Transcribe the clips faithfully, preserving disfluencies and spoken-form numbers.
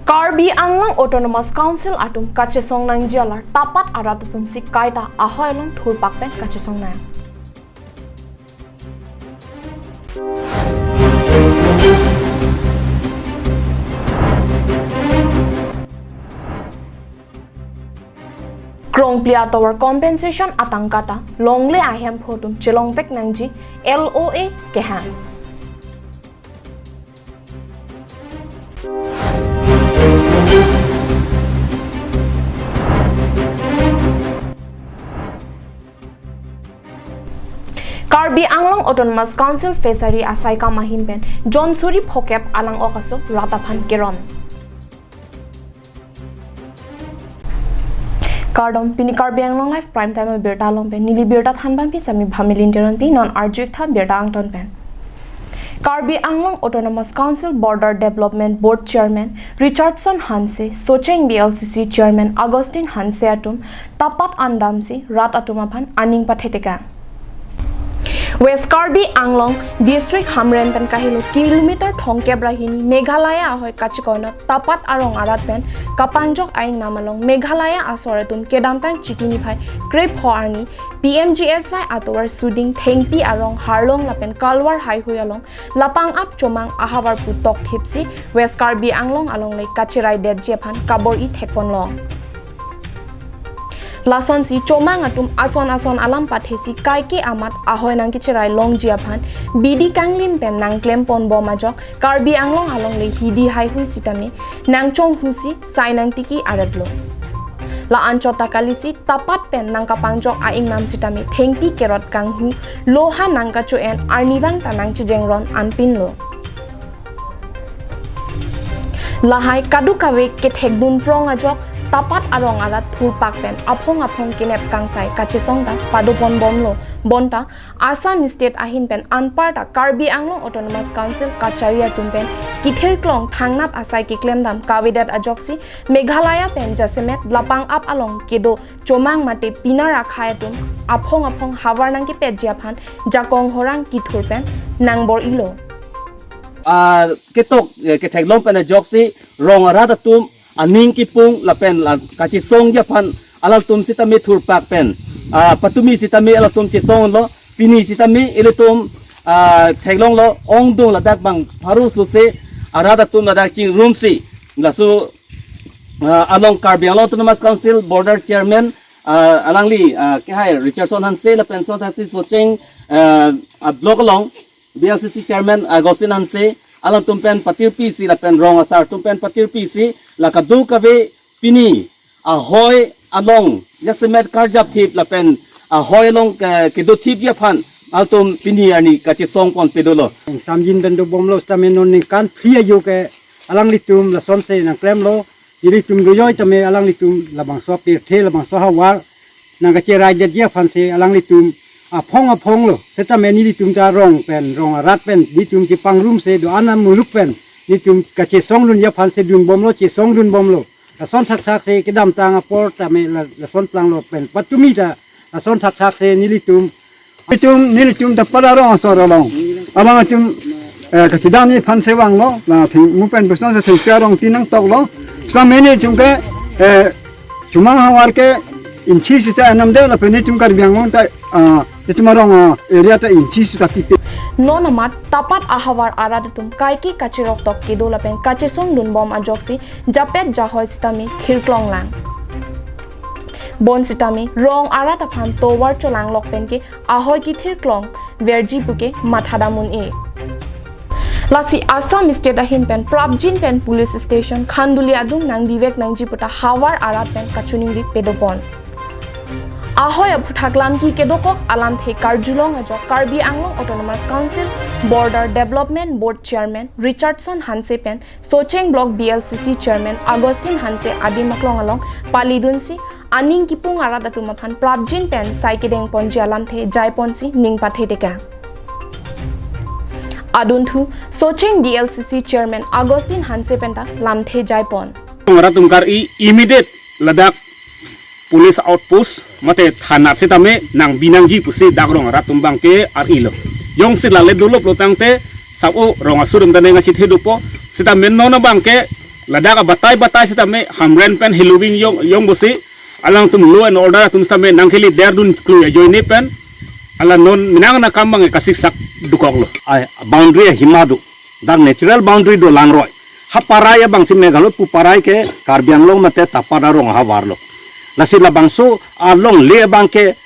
Karbi Anglong Autonomous Council atum kachesong nangji alar tapat arat atum si kaita ahoi along thurpak pen kachesong nang. Krongpli atovar compensation atangka ta longle ahemphu atum chelongvek nangji L O A kehang. Karbi Anglong Autonomous Council Fishery asaikam ahin pen Jon suri phokep alang ok aso rat aphan keron. Kardom, pini Karbi Anglong Live Prime Time abirta along pen neli birta thanbang pi Sami Bhamilin Teronpi, non arju-ik tha birta angton pen. Karbi Anglong Autonomous Council Border Development Board Chairman Richardson Hanse, Socheng B L C C Chairman Augustine Hanse atum tapat andamsi rat atum aphan aning pathetekang. West Karbi Anglong District Hamren pen kahelo kilometer thomkep ra hini Meghalaya ahoi kachikoi anat tapat arong arat pen kapangjok a-ingnam along Meghalaya asor atum kedamtang Chiti niphai krepho arni P M G S Y atovar suding thengpi arong harlong lapen kalwar haihui along lapang ap chomang ahavar pu tokthipsi West Karbi Anglong alongle kacheraidetji aphan kabor-i thekponlo. Lasonsi chomang atum ason ason alam pathesi kaike amat ahoi nangkecherai longji aphan bidi kanglim pen nangklemponbom ajok Karbi Anglong alongle hidi haihui sitame nangchonghusi sai nangtiki aretlo. La-anchot ta kalisi tapat pen nangkapangjok a-ingnam sitame thengpi kerot kanghu loha nangkacho-en arnivang ta nangchejengron anpinlo. Lahai kadokave kethekdun prong ajok tapat arong arat thurpak pen aphong aphong kenep kangsai kachesong ta padoponbomlo, bonta Assam State ahin pen anparta Karbi Anglong Autonomous Council kachari atum pen kithirklong thangnat asai keklemdam kavedet ajoksi Meghalaya pen jasemet lapang ap along kedo chomang mate pinar akhai atum aphong aphong havar nangkepetji aphan jakong horang kithur pen nangbor-ilo. Ah, ketok, eh, ketheklong pen ajoksi rong arat atum aning kipung lapen la kachesongji aphan alanglitum sitame thurpak pen, ah, patumi sitame alanglitum chesonglo, pini sitame ilitum, ah, theklonglo ongdung ladak bang pharo sose arat atum ladak chingrumsi laso, ah, along Karbi Anglong Autonomous Council Border Chairman, ah, alangli, ah, kehai Richardson Hanse lapen sot hasi Socheng, ah, ah, block along B L C C Chairman Augustine Hanse, alanglitum pen patirpisi lapen rong asar atum pen patirpisi la kadokave pini ahoi along jasemet karjapthip lapen ahoi along ke-, kedothipji aphan alanglitum pini arni kachesongponpe dolo. Samjin pen dobomlo sitame non ningkan phli ajo ke alanglitum lasonse nangklemlo. Nelitum dojoi tame alanglitum labangso apirthe labangso ahavar nangkacheraidetji aphansi alanglitum aphong aphonglo. Setame nelitum ta rong pen, rong arat pen nelitum kepangrumsi do-an amuluk pen nelitum kachesongdunji aphansi dunbomlo, chesongdunbomlo. Lason thakthak si kedamtang apor tame la-, lason planglo pen patumi ta lason thakthak si nelitum, itum nelitum ta para rong asor along abang atum, eh, kachedamji aphansi vanglo, la thengmu pen pusonsi thengpi arong tin nangtoklo. Sitame nelitum ke, eh, chomang havar ke inchi sita enamde lapen nelitum Karbi Anglong ta, ah, itum arong, ah, area ta inchi sita pipe. Non amat tapat ahavar arat atum kaike kacheroktok kedo lapen kachesongdunbom ajoksi japet jahoi sitame thirklonglang. Bonsitame rong arat aphan tovar cholanglok penke ahoi kethirklongverji puke mathadam un-e. Lasi Assam State ahin pen prapjin pen police station Khanduli adung nangdivek nangji puta havar arat pen kachiningri pedopon. Ahoi aphuthak lamki kedokok alamthe karjulong ajok Karbi Anglong Autonomous Council Border Development Board Chairman Richardson Hanse pen Socheng Block B L C C Chairman Augustine Hanse adim aklong along palidunsi aning kipung arat atum aphan prapjin pen sai kedengponji alamthe jaiponsi ning pathetekang. Adunthu Socheng B L C C Chairman Augustine Hanse penta lamthe jaipon. Rat atum kar-i immediate ladak police outpost mate thana sitame nangbi nangji pusi dak rong arat atum abangke ar-ilo. Jongsi lale doloplo tangte sabo rong asur atum ta nangchethe dopo, sitame non abangke ladak abatai batai sitame Hamren pen Heloving Yong, Yong pusi alangtum law and order atum sitame nangkele derdun klui ajoine pen ala non menang nakam abang kasiksak dokoklo. Ai, boundary ahima do. Dak natural boundary do langroi. Ha parai abangsi Meghalaya pu parai ke Karbi Anglong mate Tapat arong ahavarlo. Lasi labangso alongle abangke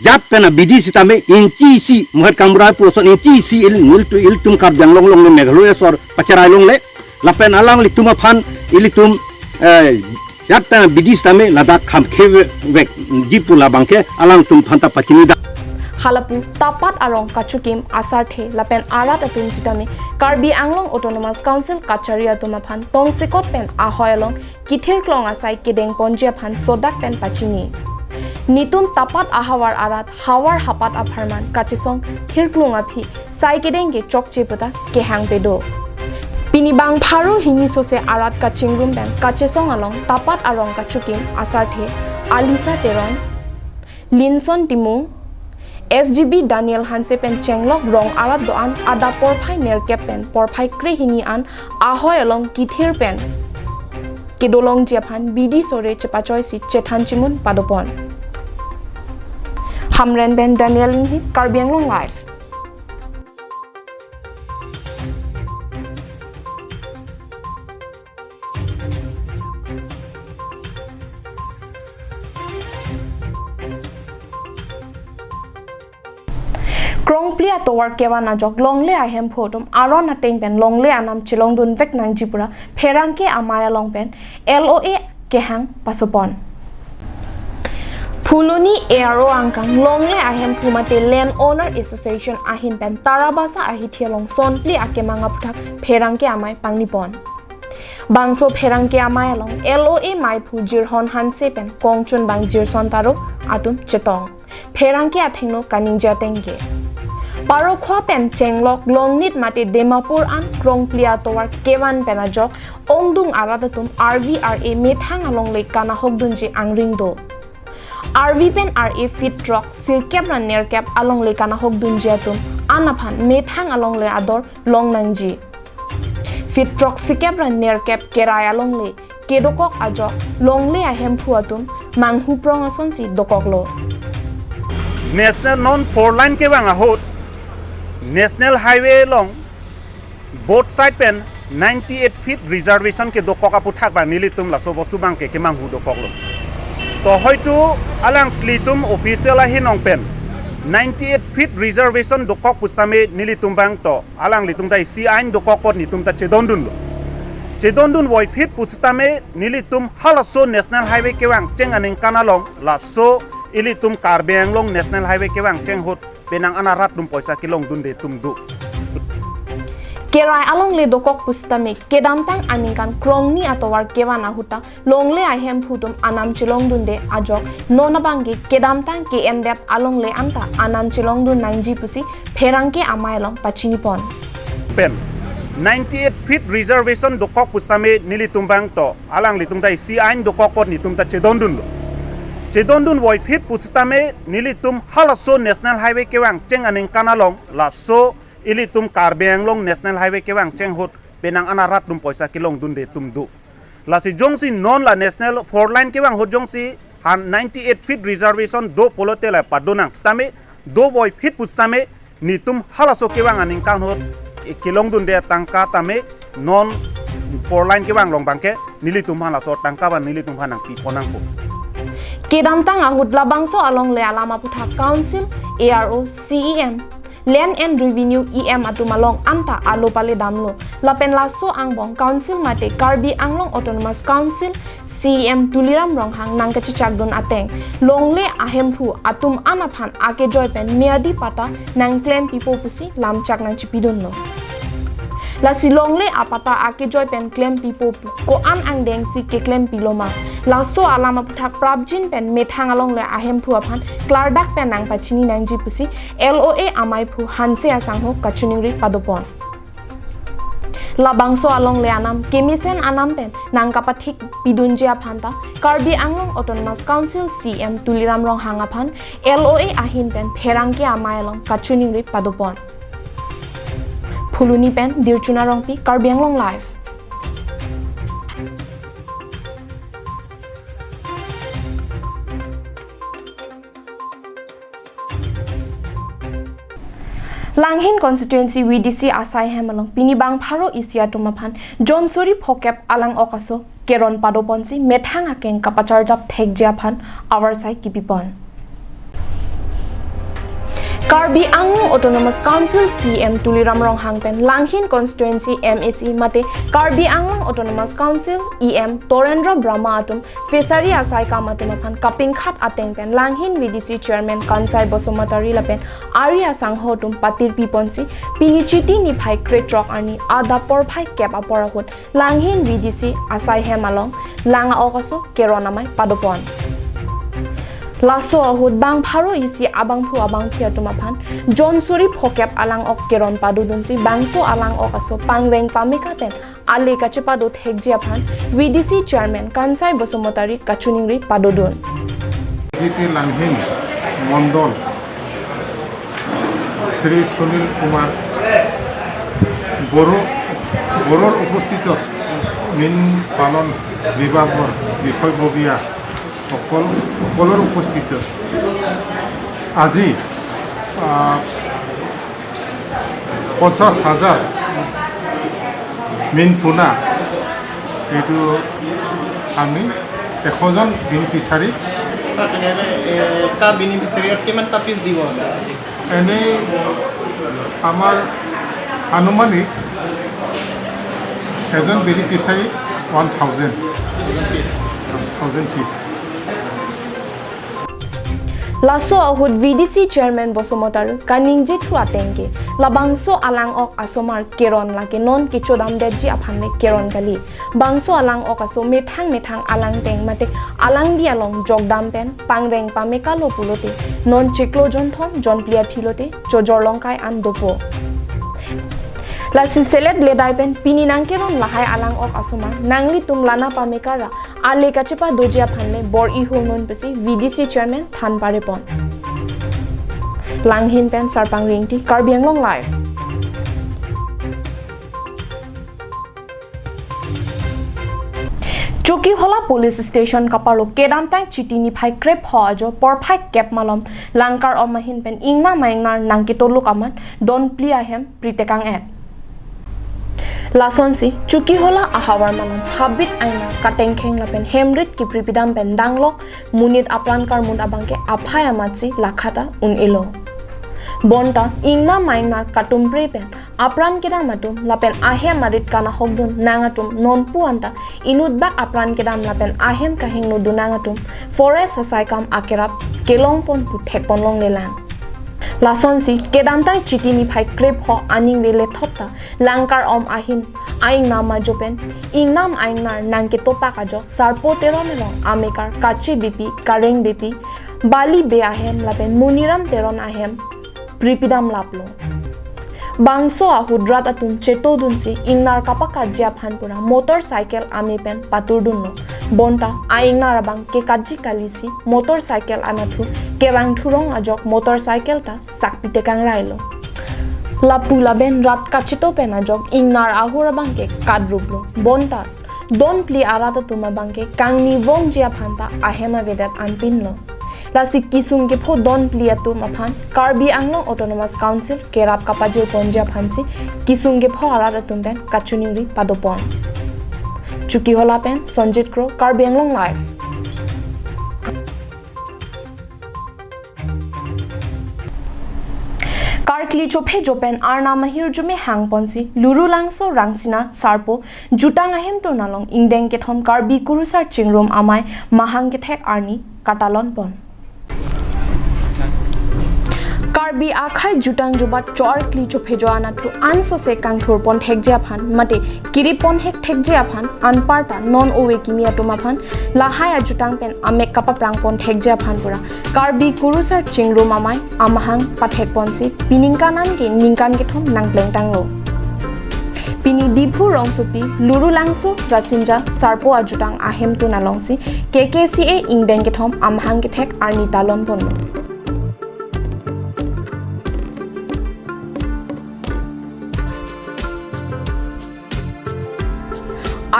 jat pen abidi sitame inchi isi, muhat kamrai pu ason inchi isi il, ilitum, ilitum Karbi Anglong longle Meghalaya asor pacherai longle. Lapen alanglitum aphan ilitum, eh, jat pen abidi sitame ladak kham khevek ji pu labangke alangtum aphanta pachini da. Halapu Tapat arong kachikim asarthe lapen arat atum sitame Karbi Anglong Autonomous Council kachari atum aphan tongsekot pen ahoi along kithir klong asai kedeng ponji aphan sodak pen pachini. Netum Tapat ahavar arat havar hapat apharman kachesong thirklong aphi sai kedeng ke chokche puta kehang pedo. Pini bang pharo hini sose arat kachingrum pen kachesong along Tapat arong kachikim asarthe Alisa Teron, Linson Timung, S G B Daniel Hanse pen chenglok rong arat do-an adap porphai nerkep pen porphai krehini an ahoi along kithir pen kedolongji aphan bidi sore chepachoisi chethan chimun padopon. Hamren pen Daniel Inghi, Karbi Anglong Live. Krongpli atovar kevan ajok longle ahemphu atum aron ateng pen longle anam chelongdun vek nangji pura pherangke amei along pen L O A kehang pasopon. Phuloni A R O angkang longle ahemphu mate Land Owner Association ahin pen Tarabasa ahithi along sonpli akemang aphuthak pherangke amei pangnipon. Bangso pherangke amei along L O A meiphu Jirhon Hanse pen kongchunbang Jirson Taro atum chetong. Pherangke athengno kaningje ateng ke. Parokhowa pen chenglok Longnit mate Dimapur an Krongpli atovar kevan pen ajok ongdung arat atum R V R A methang alongle kanahok dunji angring do. R V pen R A feet throk sirkep ra nerkep alongle kanahok dunji atum an aphan methang alongle ador long nangji. Feet throksi kep ra nerkep kerai alongle kedokok ajok longle ahemphu atum manghu prong asonsi dokoklo. National non four lane kevang ahut National Highway along both side pen ninety-eight feet reservation kedokok aphuthak abang nelitum laso bostu abangke kemanghu dokoklo. To hoitu alanglitum official ahin ong pen ninety-eight feet reservation dokok pusitame nelitum abang to alanglitum ta isi ain dokok apot netum ta chedondunlo. Chedondun voiphit pusitame nelitum halaso National Highway kevang cheng aningkan along laso ilitum Karbi Anglong National Highway kevang cheng ahut penang an arat atum poisa kelongdunde atum do. Kerai alongle dokok pusitame kedamtang aningkan krongni atovar kevan ahut ta longle ahemphu atum anam chelongdunde ajok non abangke kedamtang ke-endet alongle anta anam chelongdun nangji pusi pherangke amei along pachinipon. Pen ninety-eight feet reservation dokok pusitame nelitum abang to alanglitum ta isi ain dokok apot netum ta chedondunlo. Chedondun voiphit pusitame nelitum halaso National Highway kevang cheng aningkan along laso ilitum Karbi Anglong National Highway kevang cheng ahut penang an arat atum poisa kelongdunde atum do. Lasi jongsi non la National four lane kevang ahut jongsi han ninety-eight feet reservation do pulote la padonang sitame do voiphit pusitame netum halaso kevang aningkan ahut kelongdunde atangka tame non four lane kevang along abangke nelitum halaso tangka abang nelitum aphan nangpiponangpo. Kedamtang ahut labangso alongle alam aphuthak Council, A R O, C E M, Land and Revenue E M atum along anta alo pale damlo. Lapen laso angbong Council mate Karbi Anglong Autonomous Council C E M Tuliram Ronghang nangkachechakdun ateng longle ahemphu atum an aphan akejoi pen miyadi patta nangklempipo pusi lamchak nangchipidunlo. Lasi longle apatta akejoi pen klempipo pu ko-an angdengsi keklempi loma. Laso alam aphuthak prapjin pen methang alongle ahemphu aphan klardak pen nangpachini nangji pusi L O A ameiphu Hanse asangho kachiningri padopon. Labangso alongle anam kemesen anam pen nangkapathik pidunji aphan ta Karbi Anglong Autonomous Council C M Tuliram Ronghang aphan L O A ahin pen pherangke amei along kachiningri padopon. Phuloni pen Dirchuna Rongpi, Karbi Anglong Live. Langhin constituency V D C asai hem along pini bang pharo isi atum aphan jon suri phokep alang ok aso keron padoponsi methang akeng kapacharjap thekji aphan avarsai kipipon. Karbi Anglong Autonomous Council C M Tuliram Ronghang pen Langhin constituency M A C mate Karbi Anglong Autonomous Council E M Torendra Brahma atum fishery asai kam atum aphan kapingkhat ateng pen Langhin V D C chairman Kansai Basumatary lapen ari asangho atum patirpiponsi pini Chiti niphai krethrok arni adap porphai kep apor ahut Langhin V D C asai hem along lang ok aso keron amei padopon. Laso ahut bang pharo isi abangphu abangphi atum aphan jon suri phokep alang ok keron padodunsi bangso alang ok aso pangreng pameka pen ale kachepado thekji aphan V D C chairman Kansai Basumatary kachiningri padodun. B J P Langhin Mondol Shri Sunil Kumar Boro, Boror উপস্থিতত মীন পালন বিভাগৰ বিষয়ববীয়া সকল, সকলৰ উপস্থিতত আজি, আহ, পঞ্চাশ হাজাৰ মীন পোনা এইটো আমি এশজন বেনিফিচিয়াৰী। তাত এনেহ'লে, এ, এটা বেনিফিচিয়াৰীত কিমানটা পিচ দিব? এনেই আমাৰ আনুমানিক এজন beneficiary one thousand, thousand piece. Laso ahut V D C chairman Basumatary kaningje thu ateng ke labangso alang ok asomar keron lake non kechodamdetji aphan le keron kali. Bangso alang ok aso methang methang alang teng mate alangdi along jokdam pen pangreng pameka lo pulote non chiklo jonthom jonphli aphi lote chojor longkai an dopo. Lasi selet ledai pen pini nangkeron lahai alang ok asomar nanglitum lana pameka ra ale kachepadoji aphan le bor-i ho non pusi V D C chairman than parepon. Langhin pen Sarpang Ringti, Karbi Anglong Live. Chokihola Police Station kaparlo kedamtang Chiti niphai krepho ajo porphai kep malom langkar-om ahin pen ingnam aingnar nangketoluk amat don phli ahem pritekang et. Lasonsi Chokihola ahavar malom habit aingnar katengkheng lapen hemrit kipripidam pen danglok monit apran karmut abangke aphai amatsi lakhata un-elo. Bonta ingnam aingnar katumpre pen apran kedam atum lapen ahem arit kanahokdun nang atum nonpu anta inutbak apran kedam lapen ahem kahingnodun nang atum forest asai kam akerap kelongpon pu thekpon longlelang. Lasonsi kedamtang Chiti niphai krepho aning velethot ta langkar-om ahin aingnam ajo pen ingnam aingnar nangketopak ajok Sarpo Teron along amekar Kache Beypi, Kareng Beypi, Bali Bey ahem lapen Muniram Teron ahem pripidam laplo. Bangso ahut rat atum chetodunsi ingnar kapakatji aphan pura motorcycle amei pen paturdunlo. Bonta aingnar abang kekatji kalisi motorcycle anatthu kevang thurong ajok motorcycle ta sakpi tekang railo. Lapu laben rat kacheto pen ajok ingnar ahur abangke katruplo. Bonta don phli arat atum abangke kangni vongji aphan ta ahem avedet anpinlo. Lasi kesung kepho don phli atum aphan Karbi Anglong Autonomous Council kerap kapajirponji aphansi kesung kepho arat atum pen kachiningri padopon. Chokihola pen Sonjit Kro, Karbi Anglong Live. Karkli chophe jopen arnam ahirjume hangponsi Lurulangso Rangsina Sarpo jutang ahemtun along ingdeng kethom Karbi Kurusar Chingrum Amei mahang kethek arni katalonpon. Karbi akhei jutang jubat cho-arkli chophe jo anatthu ansose kangthurpon thekji aphan mate kiripon hek thekji aphan anparta non ove kimi atum aphan lahai ajutang pen amek kapaprangpon thekji aphan pura Karbi Kurusar Chingrum Amei amahang pathekponsi piningkan an ke ningkan kethom nangplengtanglo. Pini Diphu rongsopi Lurulangso Rasinja sarpo ajutang ahemtun alongsi K K C A ingdeng kethom amahang kethek arni talon ponlo.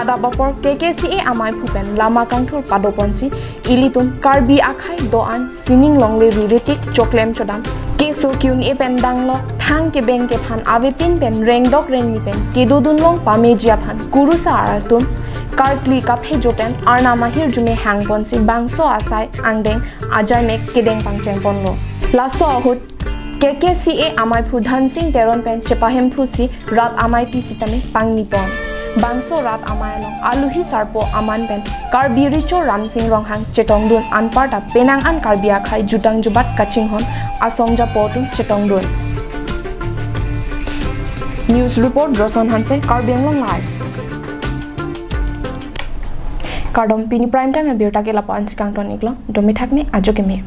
Adap apor K K C A amaiphu pen lama kangthur padoponsi ilitum Karbi akhei do-an sining longle riritik choklem chodam keso kiun e pen danglo thang kebeng kephan avepin pen rengdok rengni pen kedodun long pameji aphan kurusar atum karkli kaphejo pen arnam ahirjume hangponsi bangso asai angdeng ajaimek kedeng pangcheng ponlo. Laso ahut K K C A amaiphu Dhansing Teron pen chepahemphusi rat amaipi sitame pangni pon. Bangso rat amai along aluhi sarpo aman pen Karbi Richo Ramsing Ronghang chetongdun anparta penang an Karbi akhei jutang jubat kachinghon asong japo atum chetongdun. News report Roson Hanse, Karbi Anglong Live. Kardom, pini prime time abirta ke lapu-an si kangton iklo, domi thakme ajo keme.